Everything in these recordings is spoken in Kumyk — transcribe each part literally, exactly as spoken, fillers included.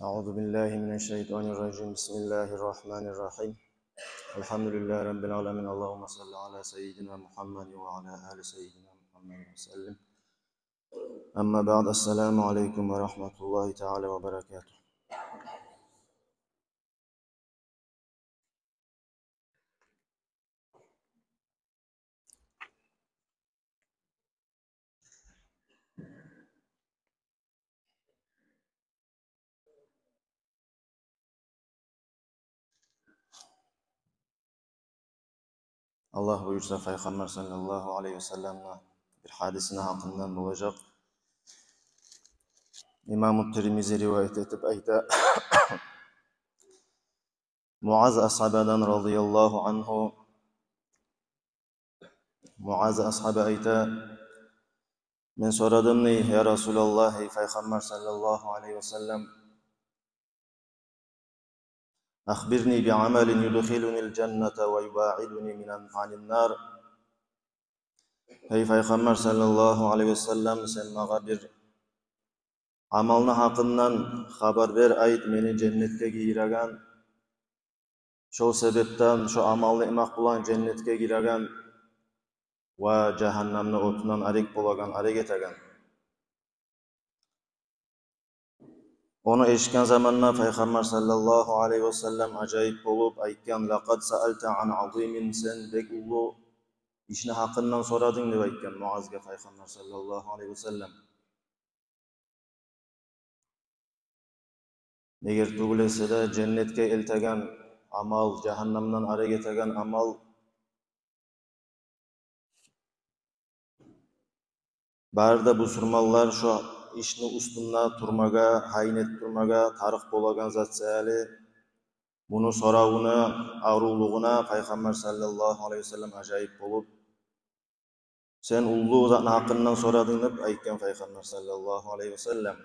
أعوذ بالله من الشيطان الرجيم. بسم الله الرحمن الرحيم. الحمد لله رب العالمين. اللهم صل على سيدنا محمد وعلى آل سيدنا محمد وسلم. أما بعد، السلام عليكم ورحمة الله تعالى وبركاته. Аллагь буюрса, Пайхаммар саллаллагьу алайгьи васалламны бир гьадисини гьакъындан болажакъ. Имаму Тирмизи риваят этип айта. Муаз асгьабадан радияллагьу ангьу, Муаз асгьаба айта: «Мен сорадым, дей, я Расулаллагь, эй Пайхаммар саллаллагьу алайгьи васаллам, أخبرني بعمل يدخلني الجنة ويباعدني من، عن النار». Эй Пайхаммар саллаллагьу алайгьи васаллам, сен магъа бир амалны гьакъындан хабар бер, айт, мени женнетге гийиреген, шол себепден, шо амалны этмек булан женнетге гиреген ва жагьаннамны отундан арек болагъан, арек этеген. Ону эшитген заманда Пайхаммар саллаллагьу алайгьи васаллам ажайып болуп айтгъан: «Лакъад саалта ан азимин», сен бек уллу ишни гьакъындан сорадынг деп айтгъан Муазгъа Пайхаммар саллаллагьу алайгьи васаллам. Неге тюгюл эсе де, женнетге элтеген амал, жагьаннамдан арек этеген амал, бары да бусурманлар шо ишни уьстюнде турмагъа, гьайын этип турмагъа тарыкъ болагъан зат саялы, муну соравуну арувлугъуна Пайхаммар саллаллагьу алайгьи васаллам ажайып болуп: «Сен уллу затны гьакъындан сорадынг», — деп айтгъан Пайхаммар саллаллагьу алайгьи васаллам.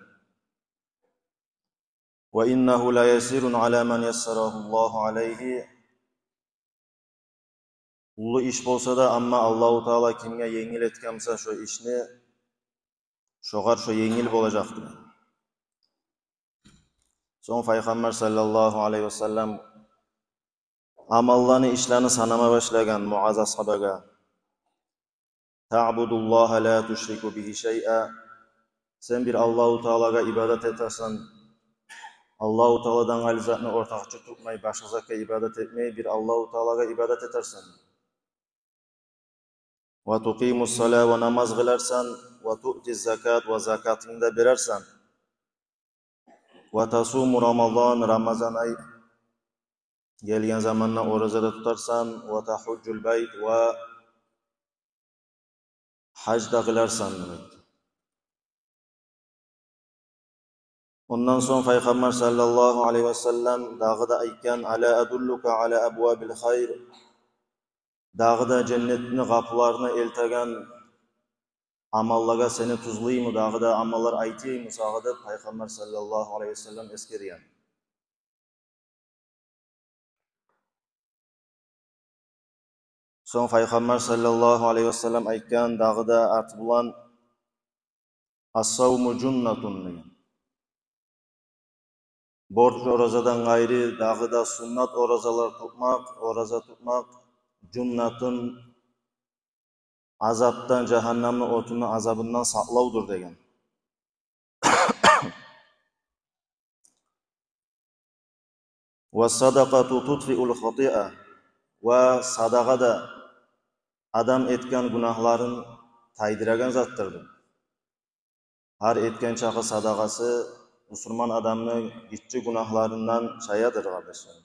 «Ва иннагьу ла ясирун ала ман яссарагьуллагьу алайгьи». Уллу иш болса да, амма Аллагьу Таала кимге енгил этген буса шо ишни, шогъар шо енгил болажакъдыр. Сонг Пайхаммар саллаллагьу алайгьи васаллам амалланы, ишлени санама башлагъан Муаз асгьабагъа. «Таъбудуллагьа ла тушрику бигьи шайъа». Сен бир Аллагьу Таалагъа ибадат этесен, Аллагьу Тааладан гъайры затны ортакъчы тутмай, башгъа затгъа ибадат этмей, бир Аллагьу Таалагъа ибадат этерсен. «Ва тукъимус сала», ва намаз къыларсан, «ва туътиз закат», ва закатынгны да берерсен. «Ва тасуму Рамадан», Рамазан ай гелген заманда ораза да тутарсан, «ва тахужжул байт», ва гьаж да къыларсан, демек. Ондан сонг Пайхаммар саллаллагьу алайгьи васаллам дагъы да айтгъан: «Ала адуллука ала абвабил хайр?» Дагъы да женнетни къапуларына элтеген амаллагъа сени тюзлейми, дагъы да амаллар айтайыммы сагъа деп Пайхаммар саллаллагьу алайгьи васаллам эсгерген. Сонг Пайхаммар саллаллагьу алайгьи васаллам айтгъан дагъы да арты булан: «Ас-савму жуннатун», — деген. Борч оразадан гъайры дагъы да суннат оразалар тутмакъ, ораза тутмакъ, жуннатун, азапдан, жагьаннамны отуну азабындан сакълавдур деген. «Ва садакъату тутфиул хатиа», ва садагъа да адам этген гюнагьларын тайдырагъан затдыр. Гьар этген чакъы садагъасы бусурман адамны гиччи гюнагьларындан чаядыр, къардашлар.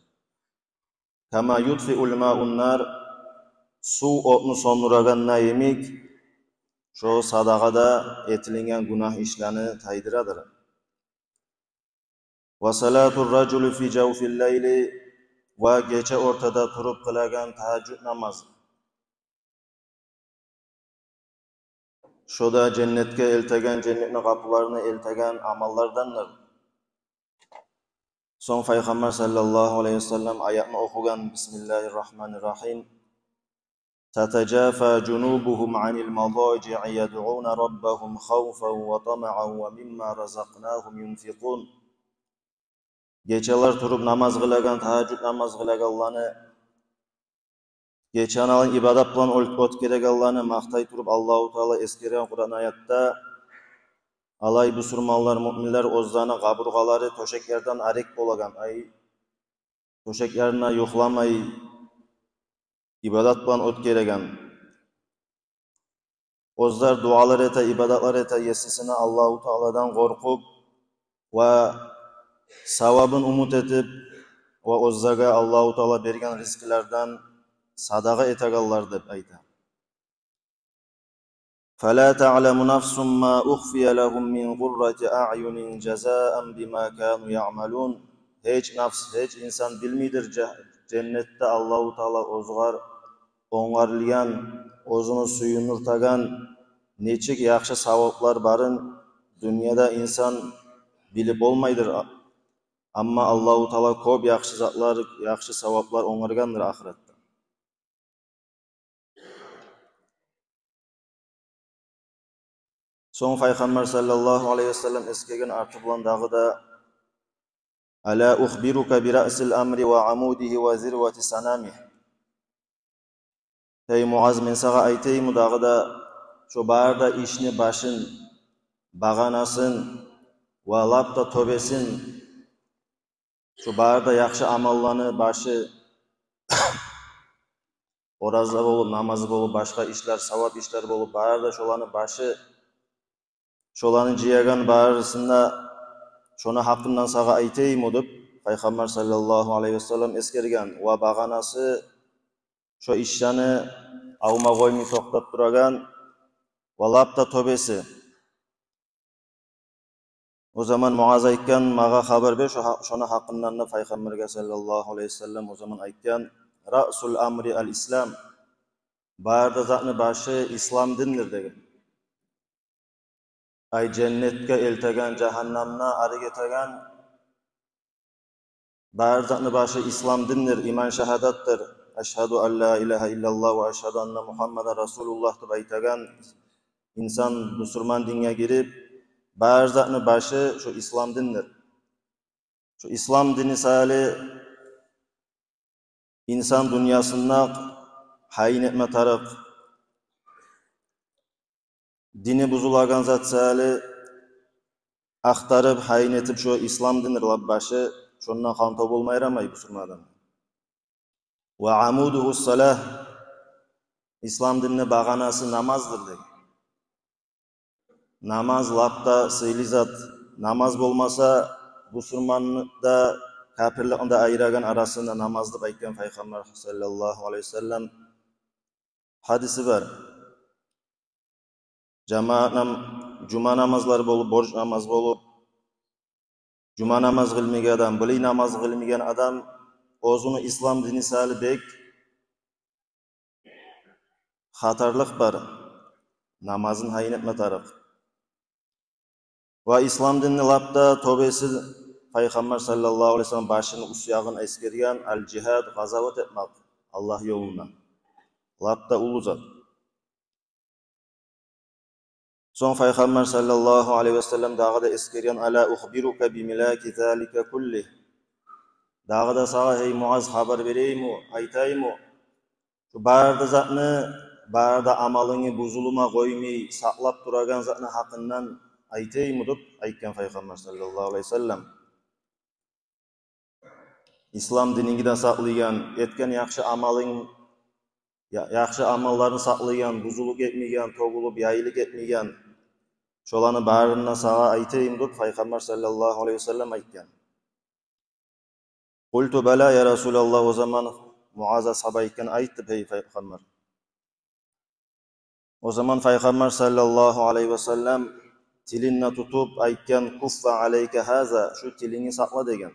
«Кама ютфиул маун нар», сув отну сёндюреген йимик, шо садагъа да этилинген гюнагь ишлени тайдырадыр. «Ва салатур ражули фи жавфил лайли», ва гече ортада туруп къылагъан тагьажжуд намаз. Шо да женнетге элтеген, женнетни къапуларына элтеген амаллардандыр. Сонг Пайхаммар саллаллагьу алайгьи васаллам аятны охугъан: «Бисмиллагьир рагьманир рагьим. Татажафа жунубугьум анил мадажиъи ядъуна раббагьум хавфан ва тамаан ва мимма разакънагьум юнфикъун». гечелер туруп намаз къылагъан, тагьажжуд намаз къылагъанланы, гечени алын ибадат булан оьт-, оьтгерегенлени макътай туруп, Аллагьу Таала эсгерген Къуран аятда: «Алай бусурманлар, муъминлер, оьзлени къабургъалары тёшеклерден арек болагъан, ай, тёшеклерине юхламай ибадат булан оьтгереген. Оьзлер дуалар эте, ибадатлар эте Есисине, Аллагьу Тааладан къоркъуп, ва савабын умут этип, ва оьзлеге Аллагьу Таала берген ризкъылардан садагъа этегенлер», — деп айта. «Фала таъламу нафсун ма ухфия лагьум мин къуррати аъюнин жазаан бима кану яъмалун». Гьеч нафс, гьеч инсан билмейдир, жа-, женнетде Аллагьу Таала огъар онгарылгъан, оьзюню сююндюртеген нечик яхшы саваплар барын дюньяда инсан билип болмайдыр. Амма Аллагьу Таала кёп яхшы затлар, яхшы саваплар онгаргъандыр ахыратда. Сонг Пайхаммар саллаллагьу алайгьи васаллам эсгерген арты булан дагъы да: «Ала ухбирука би раъсил амри ва амудигьи ва зирвати санамигь». «Гьей Муаз, мен сагъа айтайыммы дагъы да шо бары да ишни башын, багъанасын ва лап да тёбесин, шо бары да яхшы амалланы башы, ораза болуп, намаз болуп, башгъа ишлер, савап ишлер болуп, бары да шоланы башы, шоланы жыягъан барысын да, шону гьакъындан сагъа айтайыммы?» — деп Пайхаммар саллаллагьу алайгьи васаллам эсгерген. Ва багъанасы, шо ишлени алма къоймай токътап турагъан, ва лап да тёбеси. О заман Муаз айтгъан: «Магъа хабар бер шо гьа-, шону гьакъындан да», — Пайхаммаргъа саллаллагьу алайгьи васаллам о заман айтгъан: «Раъсул амри ал-ислам». «Бары да затны башы ислам диндир», — деген. Ай, женнетге элтеген, жагьаннамдан арек этеген, бары затны башы ислам диндир, иман шагьадатдыр. «Ашгьаду ан ла илагьа иллаллагь ва ашгьаду анна Мугьаммадан расулуллагь», — деп айтагъан инсан бусурман динге гирип, бары затны башы шо ислам диндир. Шо ислам дини саялы инсан дюньясында гьайын этме тарыкъ. Дини бузулагъан зат саялы ахтарып, гьайын этип, шо ислам дини лап башы, шондан хантав болмай ярамай бусурман адам. «Ва амудугьу салагь». Ислам динни багъанасы намаздыр, деген. Намаз лап да сыйлы зат. Намаз болмаса, бусурманны да, капирликни де айырагъан арасында намаз, деп айтгъан Пайхаммар саллаллагьу алайгьи васаллам. Гьадиси бар. Жамаат нам-, жума намазлар болуп, борч намаз болуп, жума намаз къылмайгъан адам, былай намаз къылмайгъан адам, оьзюню ислам дини саялы бек хатарлыкъ бар. Намазын гьайын этме тарыкъ. Ва ислам динни лап да тёбеси, Пайхаммар саллаллагьу алайгьи васаллам башыны уьст ягъын эсгерген, ал-жигьад, къазават этмек Аллагь ёлунда. Лап да уллу зат. Сонг Пайхаммар саллаллагьу алайгьи васаллам дагъы да эсгерген: «Ала ухбирука би милаки залика куллигь». Дагъы да сагъа, гьей Муаз, хабар берейимми, айтайыммы, шо бары да затны, бары да амалынгны бузулма къоймай сакълап турагъан затны гьакъындан айтайыммы, деп айтгъан Пайхаммар саллаллагьу алайгьи васаллам. Ислам динингни де сакълайгъан, этген яхшы амалынг, я-, яхшы амалларынгны сакълайгъан, бузулуп гетмейген, тёгюлюп, яйылып гетмейген, шоланы барын да сагъа айтайым, деп Пайхаммар саллаллагьу алайгьи васаллам айтгъан. «Къулту бала, я Расулаллагь». О заман Муаз асгьаба айтгъан: «Айт, — деп, — гьей Пайхаммар». О заман Пайхаммар саллаллагьу алайгьи васаллам тилин де тутуп айтгъан: «Куффа алайка гьаза», шу тилингни сакъла деген.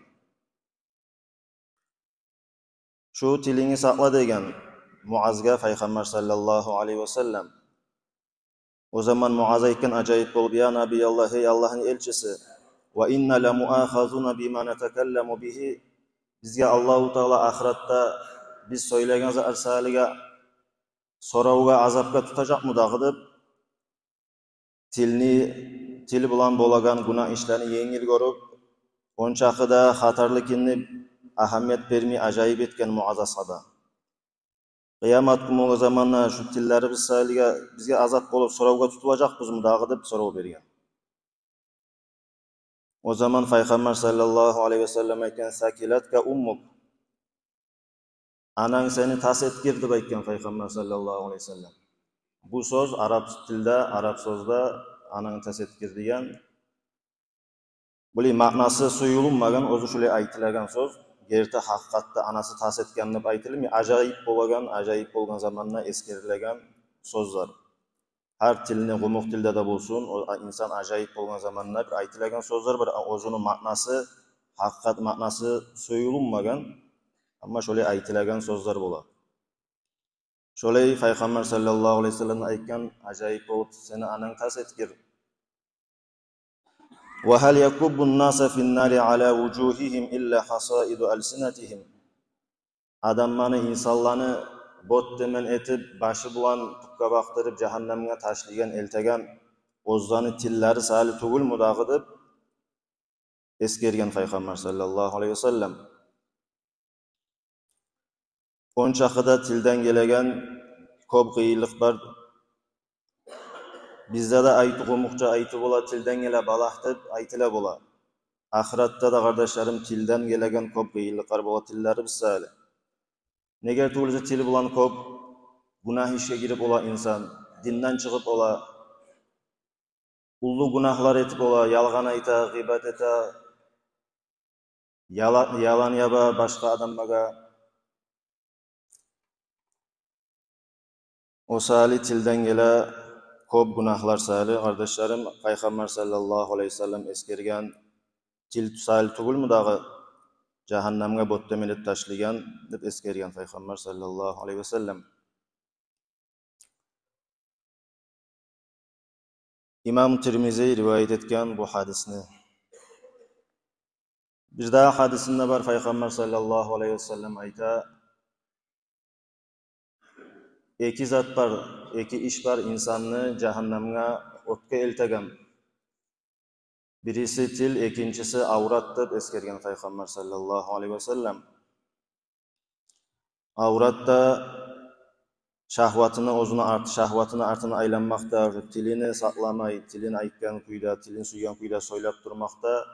Шу тилингни сакъла деген Муазгъа Пайхаммар саллаллагьу алайгьи васаллам. О заман Муаз айтгъан, ажайып болуп: «Я Набияллагь, гьей Аллагьны элчиси, ва инна ла муахазуна бима натакалламу бигьи». Бизге Аллагьу Таала ахыратда биз сёйлеген затлар саялыгъа соравгъа, азапгъа тутажакъмы дагъы деп, тилни, тил булан болагъан гюнагь ишлени енгил гёрюп, Ончакъы да хатарлы экенни агьамият бермей, ажайып этген Муаз асгьаба. Къыямат гюн болгъан заманда шу тиллерибиз саялы бизге азап болуп, соравгъа тутулажакъбызмы дагъы деп сорав берген. О заман Пайхаммар саллаллагьу алайгьи васаллам айтгъан: «Сакилатка уммук». «Ананг сени тас этгир», — деп айтгъан Пайхаммар саллаллагьу алайгьи васаллам. Бу сёз араб тилде, араб сёзде «ананг тас этгир» деген. Булай маънасы сююлмеген, оьзю шулай айтылагъан сёз. Герти гьакъыкъатда анасы тас этген деп айтылмай, ажайып болагъан, ажайып болгъан заманда эсгерилеген сёзлер. Гьар тилни, къумукъ тилде де болсун, о инсан ажайып болгъан заманда бир айтылагъан сёзлер бар, оьзюню маънасы, гьакъыкъат маънасы сююлмеген, амма шолай айтылагъан сёзлер бола. Шолай Пайхаммар саллаллагьу алайгьи васаллам айтгъан, ажайып болуп: «Сени ананг тас этгир». «Ва гьал якуббу ннаса фи ннари ала вужугьигьим илла гьасаиду алсинатигьим». Адамланы, инсанланы бот темен этип, башы булан тюпге бакъдырып, жагьаннамгъа ташлайгъан, элтеген оьзлени тиллери саялы тюгюлмю дагъы деп эсгерген Пайхаммар саллаллагьу алайгьи васаллам. Ончакъы да тилден гелеген кёп къыйынлыкъ бар. Бизде де айтып, къумукъча айтып бола, тилден геле балагь деп айтыла бола. Ахыратда да, къардашларым, тилден гелеген кёп къыйынлыкълар бола тиллерибиз саялы. Неге тюгюл эсе, тил булан кёп гюнагь ишге гирип бола инсан, динден чыгъып бола, уллу гюнагьлар этип бола, ялгъан айта, гъыйбат эте, яла-, ялан яба башгъа адамлагъа. О саялы тилден геле кёп гюнагьлар саялы, къардашларым, Пайхаммар саллаллагьу алайгьи васаллам эсгерген, тил саялы тюгюлмю дагъы жагьаннамгъа бот темен этип ташлайгъан деп эсгерген Пайхаммар саллаллагьу алайгьи васаллам. Имам Тирмизи риваят этген бу гьадисни. Бирдагъы гьадисинде бар, Пайхаммар саллаллагьу алайгьи васаллам айта: «Эки зат бар, эки иш бар инсанны жагьаннамгъа, отгъа элтеген. Бириси тил, экинчиси аврат», — деп эсгерген Пайхаммар саллаллагьу алайгьи васаллам. Аврат да шагьватыны оьзюню арт-, шагьватыны артына айланмакъда, тилин сакъламай, тилин айтгъан кюйде, тилин сюйген кюйде сёйлеп турмакъда.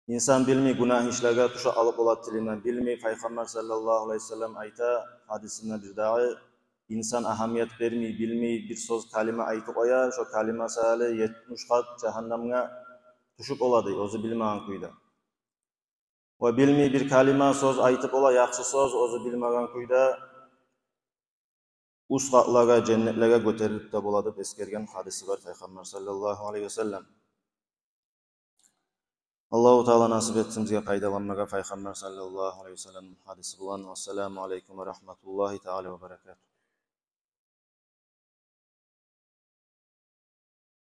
Инсан билмей гюнагь ишлеге тюше къалып бола тилинден, билмей. Пайхаммар саллаллагьу алайгьи васаллам айта гьадисинде бирдагъы: инсан агьамият бермей, билмей бир сёз, калима айтып къоя, шо калима саялы етмиш къат жагьаннамгъа тюшюп бола дей, оьзю билмеген кюйде. Ва билмей бир калима, сёз айтып бола, яхшы сёз, оьзю билмеген кюйде, уьст къатлагъа, женнетлеге гётерилип де бола деп эсгерген гьадиси бар Пайхаммар саллаллагьу алайгьи васаллам. Аллагьу Таала насип этсин бизге пайдаланмагъа Пайхаммар саллаллагьу алайгьи васаллам гьадиси булан. Вассаламу алайкум ва рагьматуллагьи таала ва баракатугь.